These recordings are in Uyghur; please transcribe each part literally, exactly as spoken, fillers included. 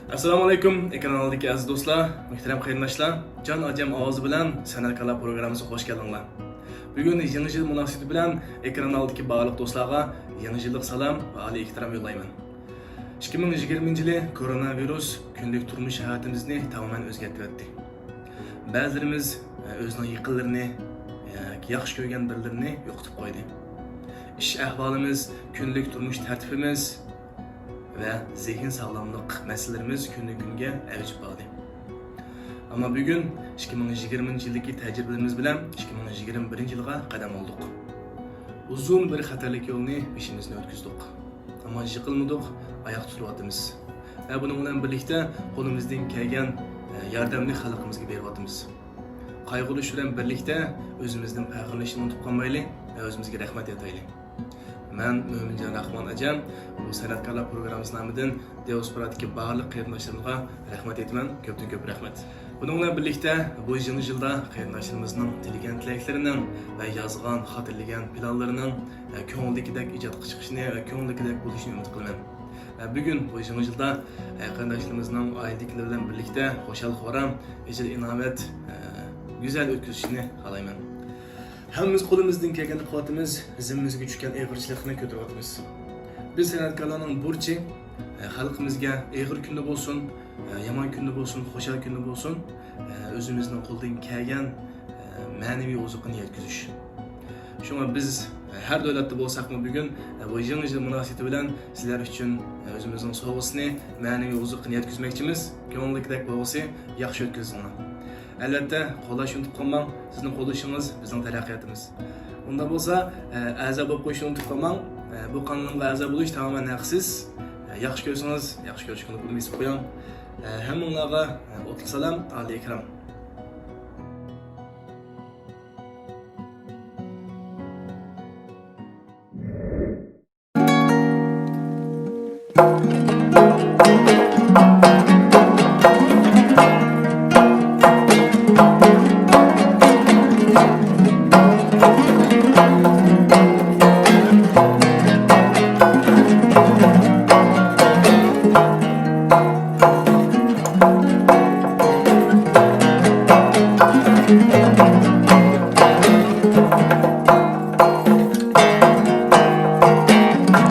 ئەسسالامۇئەلەيكۇم، ئېكران ئالدىدىكى ئەزىز دوستلار، مۇھتەرەم قېرىنداشلار، جان ئاجام ئاۋازى بىلەن سەنئەتكارلار پروگراممىسىغا خوش كەلدىڭلار. بۈگۈن يېڭى يىل مۇناسىۋىتى بىلەن ئېكران ئالدىدىكى بارلىق دوستلارغا يېڭى يىللىق سالام ۋە ئالىي ئېھتىرام يوللايمەن. ئىككى مىڭ يىگىرمىنچى يىلى كورونا ۋىرۇس كۈندىلىك تۇرمۇش ھاياتىمىزنى تامامەن ئۆزگەرتىۋەتتى. بەزىلىرىمىز، ئە، ئۆزىنىڭ يېقىنلىرىنى، ئە، ياخشى كۆرگەن بىرلىرىنى يوقىتىپ قويدى. ئىش ئەھۋالىمىز، كۈندىلىك تۇرمۇش تەرتىپىمىز ۋە زېھىن ساغلاملىق مەسىلىلىرىمىز كۈندىن-كۈنگە ئەۋج ئالدى. ئەمما بۈگۈن ئىككى مىڭ يىگىرمىنچى يىلدىكى تەجرىبىلىرىمىز بىلەن ئىككى مىڭ يىگىرمە بىرىنچى يىلغا قەدەم ئالدۇق. ئۇزۇن بىر خەتەرلىك يولنى بېشىمىزدىن ئۆتكۈزدۇق. ئەمما يىقىلمىدۇق، ئاياقتا تۇرۇۋاتىمىز. ۋە بۇنىڭ بىلەن بىرلىكتە قولىمىزدىن كەلگەن، ئە، ياردەمنى خەلقىمىزگە بېرىۋاتىمىز. قايغۇرۇش بىلەن بىرلىكتە ئۆزىمىزدىن پەخىرلىنىشنى ئۇنتۇپ قالمايلى ۋە ئۆزىمىزگە رەھمەت ئېيتايلى. مەن مۆمىنجان راخمان ئاجام، بۇ سەنئەتكارلار پروگراممىسى نامىدىن دىئاسپورادىكى بارلىق قېرىنداشلىرىمغا رەھمەت ئېيتىمەن، كۆپتىن كۆپ رەھمەت. بۇنىڭ بىلەن بىرلىكتە، بۇ يېڭى يىلدا قېرىنداشلىرىمىزنىڭ تىلىگەن تىلەكلىرىنىڭ ۋە يازغان، خاتىرىلىگەن پىلانلىرىنىڭ، ۋە كۆڭلىدىكىدەك ئىجادقا چىقىشىنى ۋە كۆڭلىدىكىدەك بولۇشىنى ئۈمىد قىلىمەن. ۋە بۈگۈن بۇ يېڭى يىلدا، ۋە قېرىنداشلىرىمىزنىڭ ئائىلىدىكىلەر بىلەن بىرلىكتە خۇشال-خۇرام، ئىجىل-ئىناۋەت، ۋە گۈزەل ئۆتكۈزۈشىنى خالايمەن. ھەممىمىز قولىمىزدىن كەلگەننى قىلىۋاتىمىز، زىممىمىزگە چۈشكەن ئېغىرچىلىقنى كۆتۈرۈۋاتىمىز. بىز سەنئەتكارلارنىڭ بۇرچى، ئە، خەلقىمىزگە ئېغىر كۈندە بولسۇن، ئە، يامان كۈندە بولسۇن، خۇشال كۈندە بولسۇن، ئە، ئۆزىمىزنىڭ قولىدىن كەلگەن، ئە، مەنىۋى ئوزۇقىنى يەتكۈزۈش. شۇڭا بىز، ئە، ھەر دۆلەتتە بولساقمۇ بۈگۈن، ئە، بۇ يېڭى يىل مۇناسىۋىتى بىلەن سىلەر ئۈچۈن، ئە، ئۆزىمىزنىڭ سوۋغىسىنى، مەنىۋى ئوزۇقىنى يەتكۈزمەكچىمىز. كۆڭلىدىكىدەك بولغۇسى ياخشى ئۆتكۈزۈڭلار. ئەلۋەتتە، قوللاشنى ئۇنتۇپ قالماڭ، سىزنىڭ قوللىشىڭىز بىزنىڭ تەرەققىياتىمىز. ئۇنداق بولسا، ئە، ئەزا بولۇپ قويۇشنى ئۇنتۇپ قالماڭ. ئە، بۇ قانىلىمغا ئەزا بولۇش تامامەن ھەقسىز. ئە، ياخشى كۆرسىڭىز، ياخشى كۆرۈش قىلىپ بېسىپ قويۇڭ. ئە، ھەممىڭلارغا، ئە، ئوتلۇق سالام، ئالىي ئىكرام.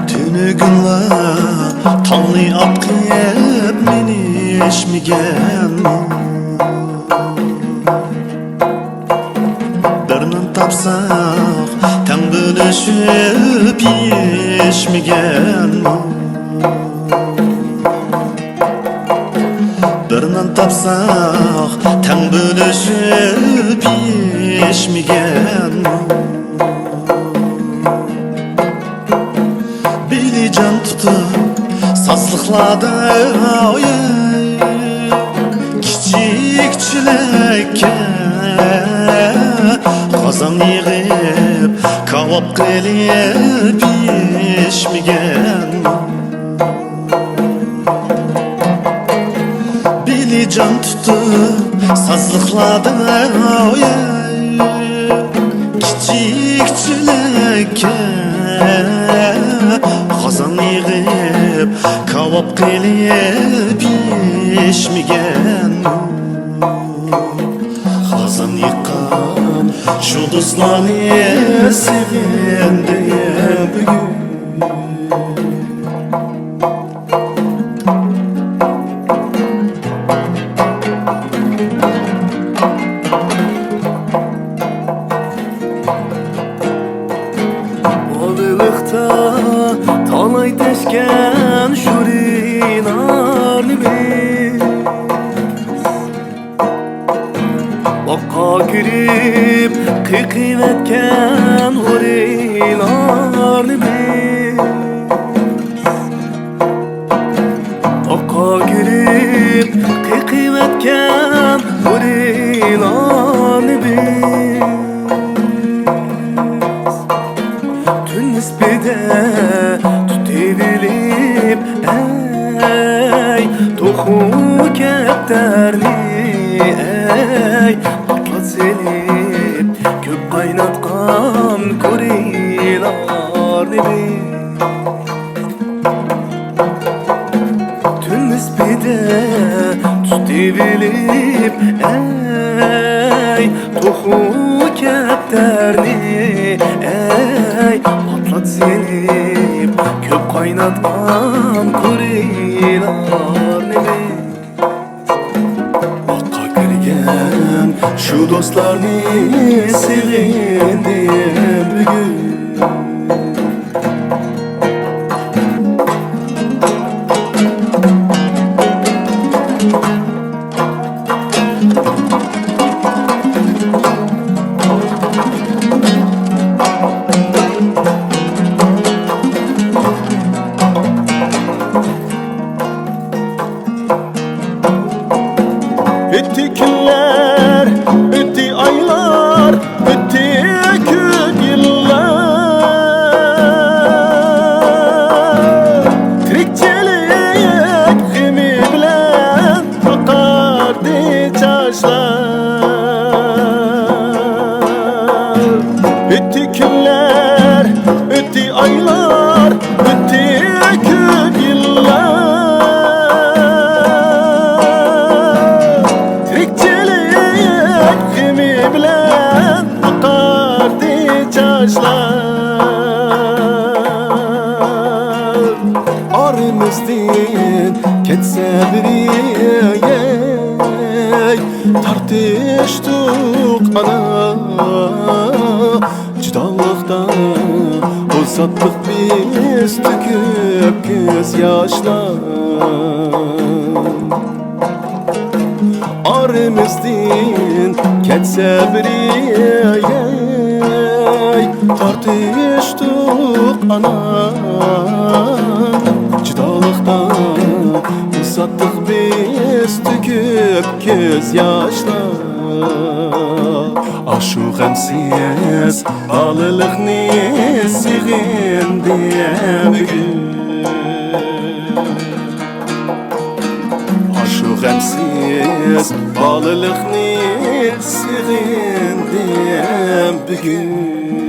تۈنۈگۈنلا تاڭنى ئاتقىپ مېنى ئىچمىگەنمۇ؟ بىر نان تاپساق تەڭ بۆلۈشۈپ يېيىشمىگەنمۇ؟ بىر نان تاپساق تەڭ بۆلۈشۈپ يېيىشمىگەنمۇ؟ بېلىجان تۇتۇپ سازلىقلاردا، ئاي، كىچىك چېلەككە قازان يىغىپ، كاۋاپ قىلىپ يېيىشمىگەنمۇ؟ بېلىجان تۇتۇپ سازلىقلاردا، ئاي، كىچىك چېلەككە قازان يىغىپ، كاۋاپ قىلىپ يېيىشمىگەنمۇ؟ قازان يىغقان شۇ دوستلارنى سېغىندىم بۈگۈن. بالىلىقتا تالاي تەشكەن شۇرىلارنى بىز، باغقا كىرىپ قېقىۋەتكەن ھورىلارنى بىز، باغقا كىرىپ قېقىۋەتكەن ھورىلارنى بىز، تۈن نىسبىدە تۇتۇۋېلىپ، ئەي، توخۇ كەپتەرنى، ئەي، ئوتلاپ سېلىپ، كۆپ قايناتقان كورىلارنى بىز، تۈن بىدە تۇتۇۋېلىپ، ئەي، توخۇ كەپتەرنى، ئەي، پاتلات سېلىپ، كۆپ قايناتقان كورىلارنى. ئاققا كىرگەن شۇ دوستلارنى سېغىندىم بۈگۈن. ئۆتتى كۈنلەر، ئۆتتى ئايلار، ئۆتتى كۆپ يىللار. تىرىكچىلىك غېمى بىلەن ئاقاردى چاچلار. ئۆتتى كۈنلەر، ئۆتتى ئايلار، ئۆتتى كۆپ يىللار. تىرىكچىلىك غېمى بىلەن ئاقاردى چاچلار. ئارىمىزدىن كەتسە بىرى، تارتىشتۇق ئانا. جۇدالىقتا ئۇزاتتۇق بىز تۆكۈپ كۆز ياشلار. ئارىمىزدىن كەتسە بىرى، تارتىشتۇق ئانا. جۇدالىقتا ئۇزاتتۇق بىز تۆكۈپ كۆز ياشلار. ئاشۇ غەمسىز بالىلىقنى سېغىندىم بۈگۈن. ئاشۇ غەمسىز بالىلىقنى سېغىندىم بۈگۈن.